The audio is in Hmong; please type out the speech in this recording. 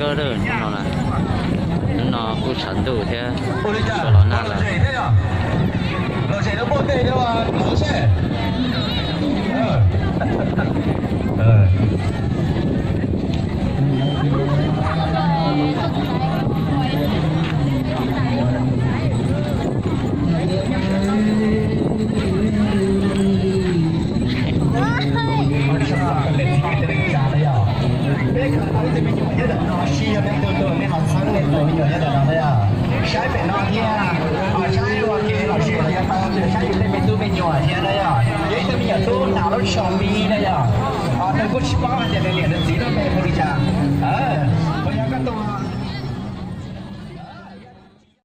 Hnub no, hnub no kuj tshav ntuj thiab, sawv los nag lawm. Peb khaws tau ib tug me nyuam nyob ntawm no, sib yog leej twg tuaj nej ho txhawb leej twg me nyuam nyob ntawm no na yog. Saib pem no thiab, ho saib ua ke los sis yog tau saib yus tej me tub me nyuam thiab na yog. Yog ib tug me nyuam tub hnav lub tsho mi na yog. Ho nws kuj tsis paub hais tias nws niam nws txiv lub npe hu li cas. Puas yog koj tuaj?